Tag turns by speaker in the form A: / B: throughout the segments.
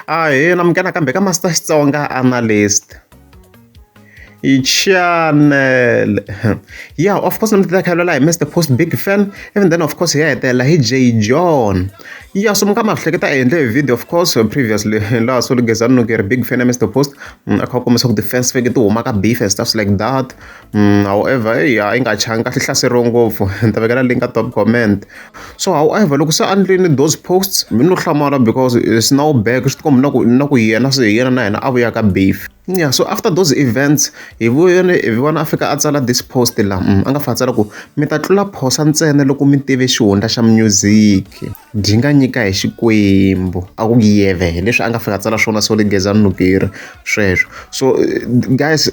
A: Ahee, namukela nakambe ka Master Xitsonga Analyst channel. Yeah, of course namuntlha ta kha hi Mr Post Big Fan, even then of course hi ya hetelela hi J John. Yeah, so mi nga ma hleketa a endle video of course previously laha so Gezani Nukeri big fan ya Mr Post a kha kombisa ku ti-fans feke ti huma ka beef and stuff like that. However, ya yi nga changi kahle hlaseriwe ngopfu ni ta vekela link ka top comment. So however loko se a endlini those posts mi no hlamala because it's now back swi tikomba na ku yena se hi yena na yena a vuya ka beef. Yeah, so after those events hi vuyone hi vona a fika a tsala this post la a nga fa a tsala ku mi ta tlula phosa ntsena loko mi tive xihundla xa music dyi nga nyika hi Xikwembu a ku yeve hi leswi a nga fika a tsala swona so Gezani Nukeri sweswo. So guys,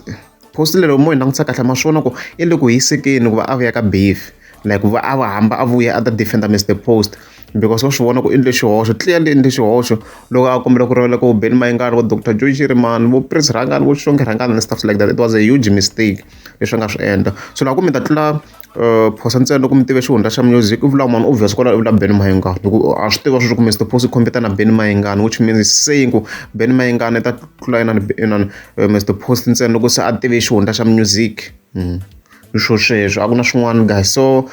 A: post lero mo yi langutisa kahle ma swi vona ku i le ku hisekeni ku va a vuya ka beef, like va a va hamba a vuya a ta defender Mr Post because wa swi vona ku endle xihoxo, clearly endle xihoxo loko a kombela ku rivalela ku Benny Mayengani, vo Dr Joe Shirimani, vo Prince Rhangani, vo Xongi Rhangani and stuff like that. It was a huge mistake leswi a nga swi endla. So loko mi ta tlula phosa ntsena loko mi tive xihundla xa music, i vula mani? Obvious kwala i vula Benny Mayengani hi ku a swi tiva sweswo ku Mr Post i compete na Benny Mayengani, which means saying ku Benny Mayengani i ta tlula inani inani Mr Post ntsena loko se a tive xihundla xa music. Swo sweswo a ku na swin'wana guys. So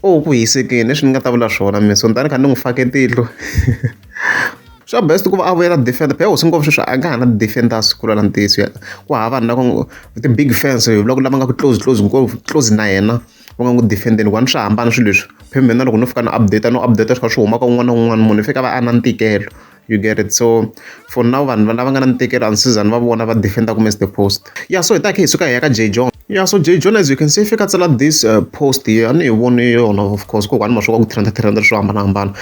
A: o ku hisekeni leswi ni nga ta vula swona mina, so ni ta ni kha ni n'wi fake tihlo. Swa best ku va a vuyela defender phela hosi ngopfu sweswi a nga ha na defenders ku lwela ntiyiso ku hava vanhu lava ti-big fans hi vula ku lava nga ku close close ngopfu close na yena va nga n'wi defendeni ku a ni swi hambana swilo leswi. Phela mina loko no fika no update no update swi kha swi huma ka un'wana na un'wana munhu i fika va a na ntikelo, you get it? So for now vanhu lava nga na ntikelo a ni se za ni va vona va defendaka Mr Post. Yeah, so hi ta kha hi suka hi ya ka J John. Yeah, so J John, as you can see, fika tsala this post here. A ni yi voni yona of course kokwani ma swi ku trenda trenda swo hambanahambana.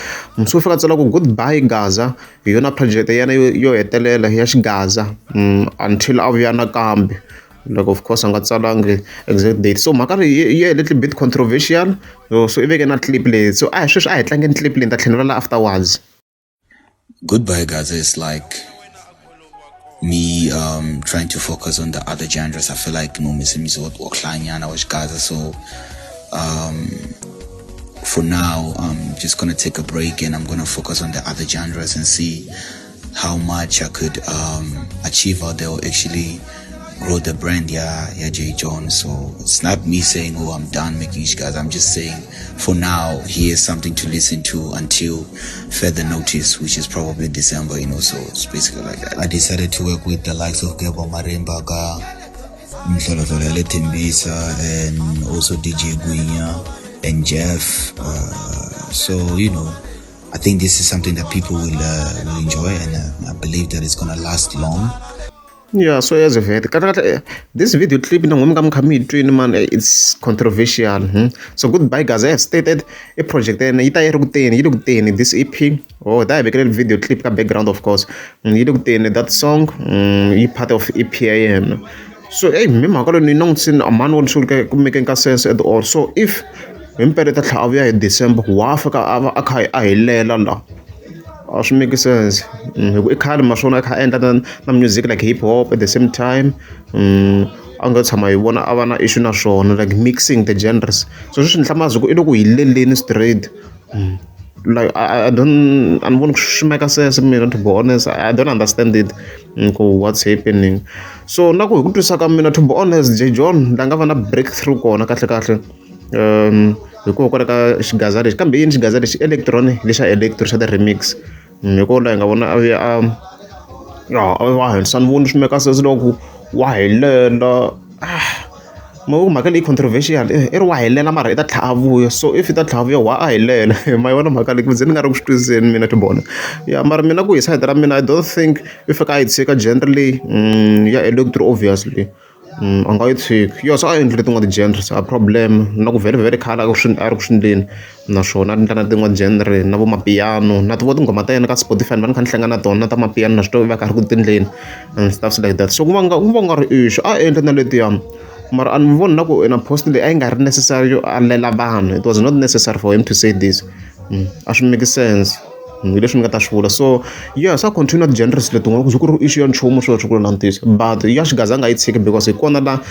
A: So fika tsala ku "Goodbye Gaza", hi yona project ya yena yo hetelela ya xigaza until a vuya nakambe. Like of course a nga tsalangi exact date, so mhaka leyi yi a little bit controversial. So i veke na clip leyi, so a hi sweswi a hi tlangeni clip leyi ni ta tlhela la afterwards.
B: Goodbye Gaza is like me trying to focus on the other genres. I feel like no Gaza, so for now I'm just gonna take a break and I'm gonna focus on the other genres and see how much I could achieve out there or actually grow the brand, yeah, J John. So it's not me saying, "Oh, I'm done making guys." I'm just saying for now, here's something to listen to until further notice, which is probably December. So it's basically like that. I decided to work with the likes of Gebo Marimba, Ga, Mhlolohlolo Tembisa, and also DJ Guinya and Jeff. So I think this is something that people will enjoy, and I believe that it's gonna last long.
A: Yeah, so as of it kahle kahle this video clip na n'wina mi nga mi kha mi yi twini man, it's controversial. So "Goodbye Gaza", I have stated i project ya yena yi ta yi ri ku teni, yi le ku teni this EP. Oh, ta hi vekele video clip ka background of course. Yi le ku teni that song yi part of EP ya yena. So eyi mi mhaka leyi ni yi langutisini a mani voni swi ku making ka sense at all. So if himpela i ta tlhela a vuya hi December, wa fika a va a kha a helela la a swi make sense hi ku i khale ma swona a kha a endla na music like hip hop at the same time. A nga tshama hi vona a va na issue na swona, like mixing the genres. So sweswi ni hlamaza ku i le ku hi leleni straight. Like I don't, a ni voni ku swi make sense mina, to be honest. I don't understand it ku what's happening. So na ku hi ku twisisa ka mina, to be honest, J John la nga va na breakthrough kona kahle kahle hikokwalaho ka xigaza lexi. Kambe yini xigaza lexi electronic lexa electro xa ti-remix hi kona la hi nga vona a vuya a ya wa henhla ni voni swi make sense loko wa helela mo mhaka leyi controversial i ri wa helela mara i ta tlhela a vuya. So if i ta tlhela a vuya wa a helela ma yi vona mhaka leyi ku ze ni nga ri ku swi twisiseni mina to bona. Ya mara mina ku hi side ra mina, I don't think i fika a yi tshika genre leyi ya electro. Obviously a nga yi tshiki yo, so a endlile tin'wana ti-genres a problem na ku vhele vhele khale a a ri ku swi endleni naswona a endla na tin'wana genre na vo mapiano na ti vo tinghoma ta yena ka Spotify ni va ni kha ni hlangana na tona ta mapiano na swi twa va ka ri ku tindleni and stuff like that. So ku va nga ku va nga ri issue a endla na letiya, mara a ni voni na ku na post leyi a yi nga ri necessary yo a lela vanhu. It was not necessary for him to say this. A swi make sense hi leswi ni nga ta swi vula. So yeah, sa continue ti-genres letin'wana ku ze ku ri issue ya nchumu sweswo ku na ntiyiso, but ya xigaza a nga yi tshiki because hi kona la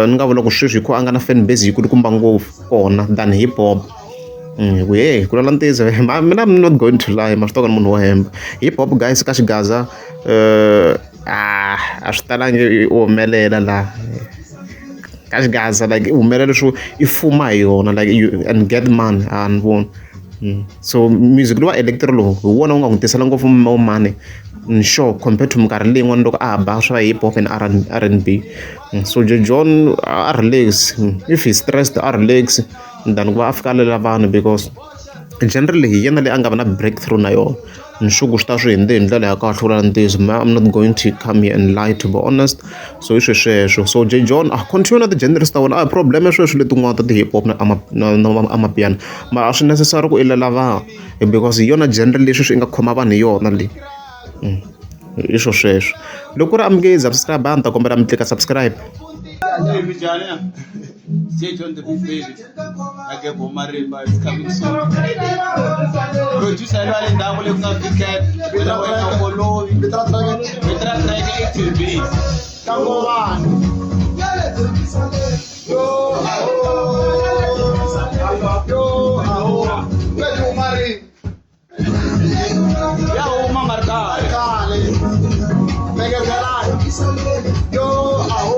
A: ni nga vula ku sweswi hi ko a nga na fan base yi kulukumba ngopfu kona than hip hop. Hi ku heyi ku lwela ntiyiso mina I'm not going to lie ma swi tiva ku ni munhu wo hemba hip hop guys ka xigaza a swi talangi u humelela laha ka xigaza like i humelela swo i fuma hi yona like you and get money a ni voni so music lowa electro lowu hi wona wu nga n'wi tisela ngopfu more money ni sure compared to minkarhi leyin'wana loko a ha ba swa hip hop and R_N_B so John a relax if he stressed a relax than ku va a fika a lela vanhu because generally hi yena leyi a nga va na breakthrough na yona ni sure ku swi ta swi hundze hi ndlela ya kahle vula ntiyiso I'm not going to come here and lie to be honest so hi swesweswo so J John a continue na ti-genres ta wena a hi problem sweswi letin'wana ta ti-hip hop na na amapiano mara a swi necessary ku i lela vanhu because hi yona genre leyi sweswi i nga khoma vanhu hi yona leyi hi swo sweswo loko ku ri a mi nge subscribe a ni ta kombela mi tlika subscribe.
C: Jay John the Big Baby. Akekho Marimba is coming soon. Producer lwa le ndzhaku le ku nga Big Cat. Wena wena u olovi.
D: Vito ra track
C: Vito ra track i TV.
D: ka Ngovani. Yo aho. Yo aho. Wena u marini.
C: Ya huma nga ri kahle.
D: Khale. Mekezelani. Yo aho.